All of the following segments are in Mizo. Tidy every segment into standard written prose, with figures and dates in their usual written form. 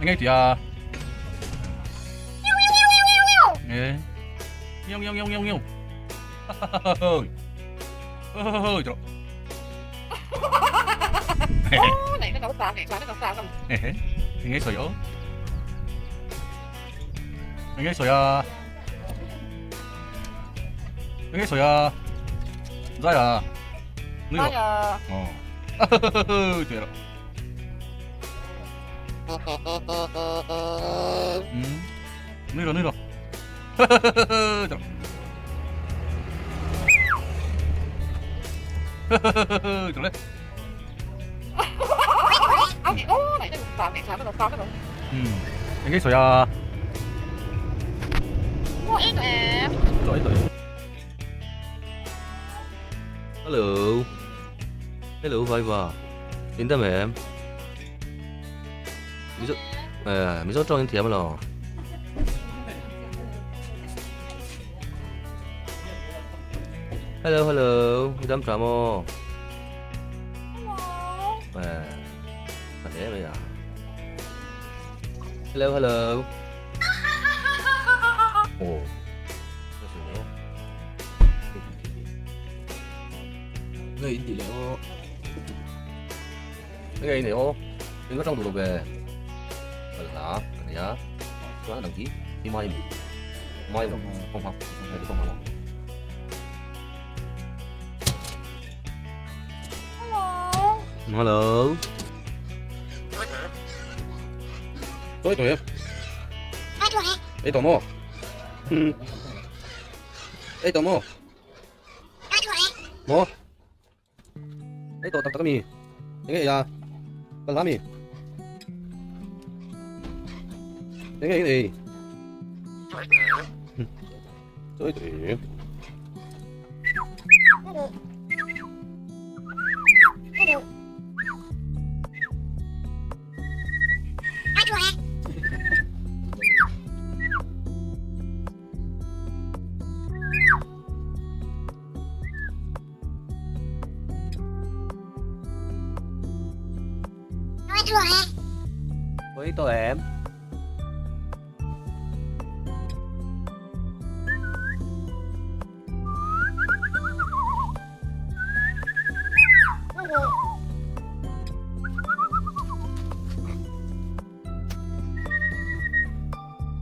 Enge ti a? Nge. Ngiau ngiau ngiau ngiau ngiau. Hoi. Hoi tro. Enge sawi aw? Enge sawi a? Enge sawi a? Zai a? Nui rawh. Aw. Tih rawh. Nui rawh nui rawh. Tih rawh. Tih rawh le. Enge sawi a? Hello. Hello Vaiva. In dam em? Mizo eh Mizo tawng in thiam lo. Hello hello. I dam tha maw? Hello. Eh. Ka hle mai a. Hello hello. Oh. Ngei in tih leh aw. Ngei nei aw. In ka tawng duh lo ve. Balhla ka nei a. Chuan a dang hi hi mai mai kawng hma kawng hma. Hello. Tôi tôi. Ei tawh maw? Ei tawh maw? Maw? Ei tawh tak tak ami? Enge ei a? Balhla ami? Enge in ei? Tôi tôi. Oi tawh em?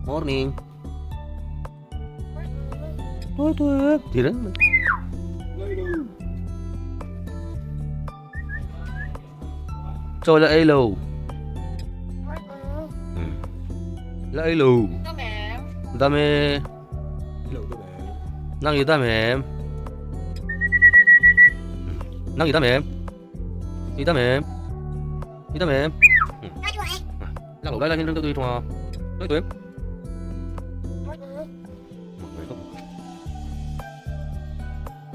Morning. Tôi tôi thì đấy. Cho la ei lo. La ei lo. Dam e. Nang i dam em? Nang i dam em? I dam em? I dam em? Lak loh lai lai hian ring deuh deuh hi thawng a. Tôi tôi em.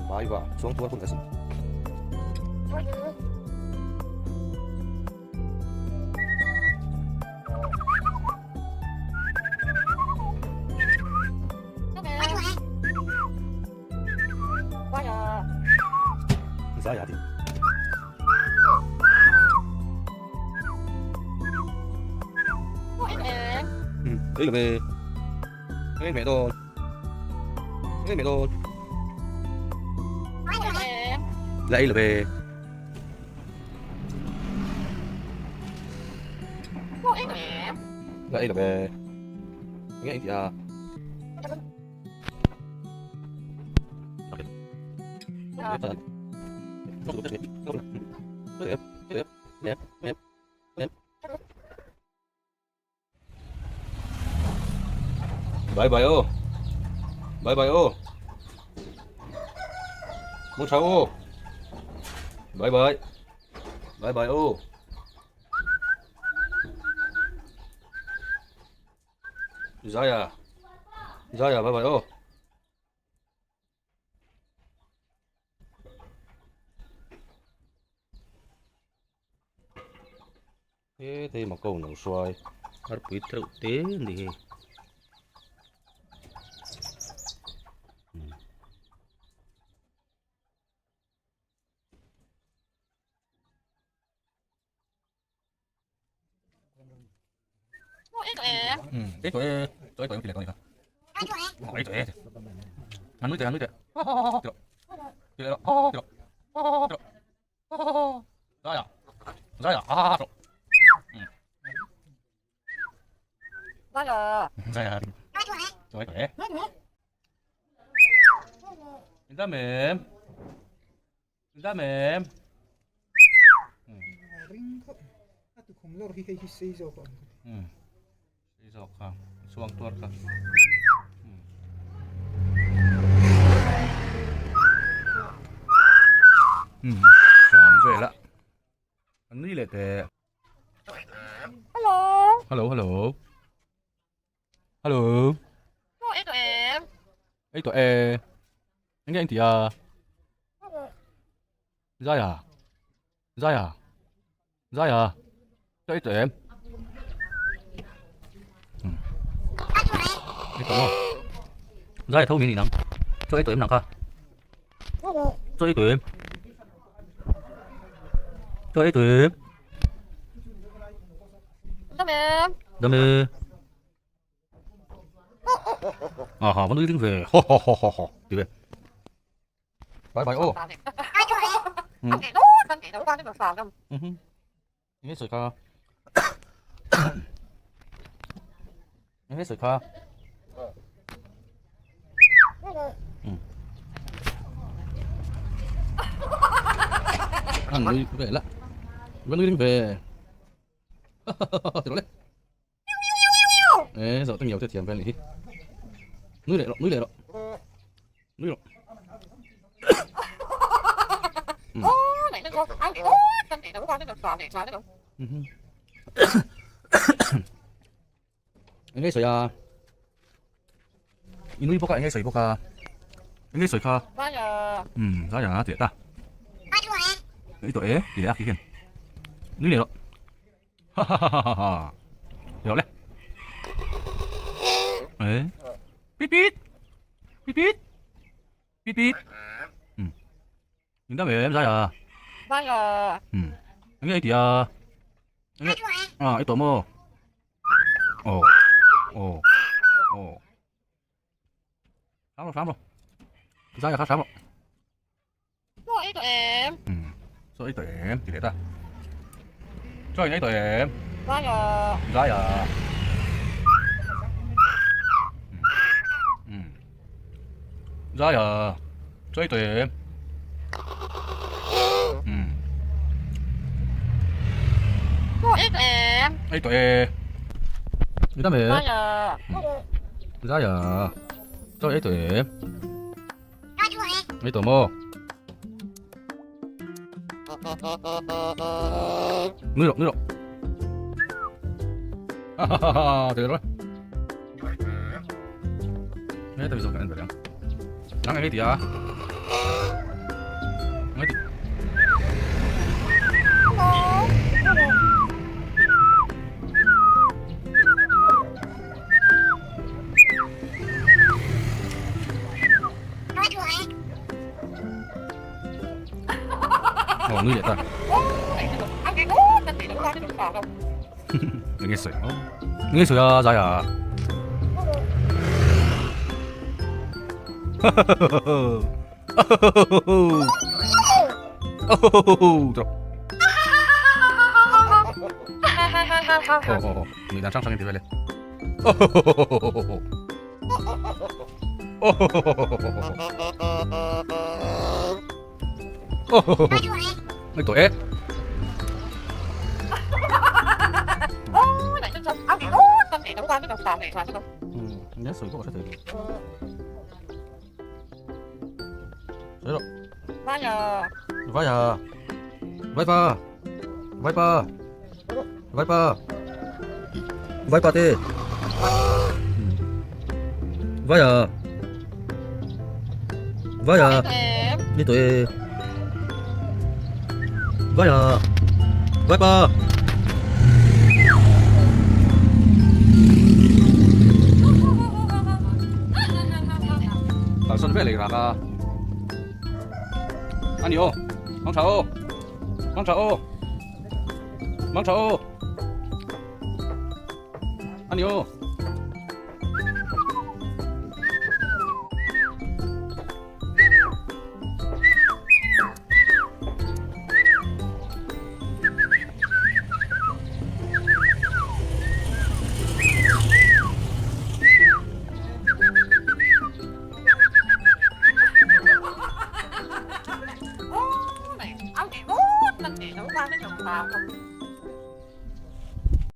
Mai va chuang tuar hun ka sin. Zai a ti. Ei lo ve. Ei mẹ đôn. Ei mẹ đôn. Lại là về. Lại là về. Nghe anh chị à. Bye bye aw bye bye aw Mu tha aw bye bye bye bye aw Zaya Zaya bye bye aw He thei mak ko lo hruai arpui tereuh te a ni hei. Ei tawh e, chaw ei tawh em ti leh tawh a ni kha. Ei tawh e ti. An nui teh, an nui teh. Ti rawh. Ti leh rawh. Ti rawh. Ti rawh. Zai ah. Zai ah. Ha ha ha rawh. Zai ah. Chaw ei tawh e. In dam em? In dam em? Ring khawp a tukhum lawr hi hei hi sei zawk a awm ka ti. Sei zawk kha chhuang tuar kha. Hram vel a. An nui leh teh. Hello. Hello hello. Hello. Ei tawh em? Ei tawh e. Enge eng ti a? Zai a. Zai a. Zai a. Ka ei tawh em? Ei tawh maw? Zai a tho min inang. Chaw ei tawh em nang kha? Chaw ei tawh em? Chaw ei tawh em? Dam em? Dam e. Aha, va nui ring ve. Ho ho ho ho ho. Ti ve. Bye bye aw. Enge sawi kha. Enge sawi kha. An nui ve la. Va nui ring ve. Ti rawh le. Ê, dạo nhiều thiam vel nih hi. Nui leh rawh, nui leh rawh. Nui rawh. Eng nge sawi a? I nui bawk a, eng nge sawi bawk a? Eng nge sawi kha? Zai a ti leh ta. I tawh e, ti leh a khi hian. Nui leh rawh. Ha ha ha ha ha. Hiểu le. Ê. Pít pít. Pít pít. Pít pít. Ừ. Nhìn ta về em ra à? Ra à. Ừ. Anh nghe kìa. Anh nghe. À, ấy tổ mô. Ồ. Ồ. Ồ. Khám rồi, khám rồi. Ra là khám rồi. Chaw ei tawh em? Umm, chaw ei tawh em ti leh ta. Chaw in ei tawh em? Zai a. Zai a. Umm. Zai a. Chaw ei tawh em? Umm. Chaw ei tawh em? Ei tawh e. Ni dam em? Zai a. Zai a. Chaw ei tawh em? Ei tawh maw? Nui rawh, nui rawh. Ha ha ha ha, ti rawh. Nghe tôi rồi anh phải đang. Đang nghe gì à? Nghe gì? Aw nui leh ta. Enge sawi ang enge sawi a zai a. Nuih dan hrang hrang in ti vel e. Ngai tawh e. Nia sawi pawh ka hre thei lo. Sawi rawh. Vai a. Vai pa. Vai pa. Vai pa. Vai pa te. Vai a. Vai a. Ni tawh e. Vai a. Vai pa. Kalsan vel ei rak a. Ani aw. Mang tha aw. Mang tha aw. Mang tha aw. A ni aw.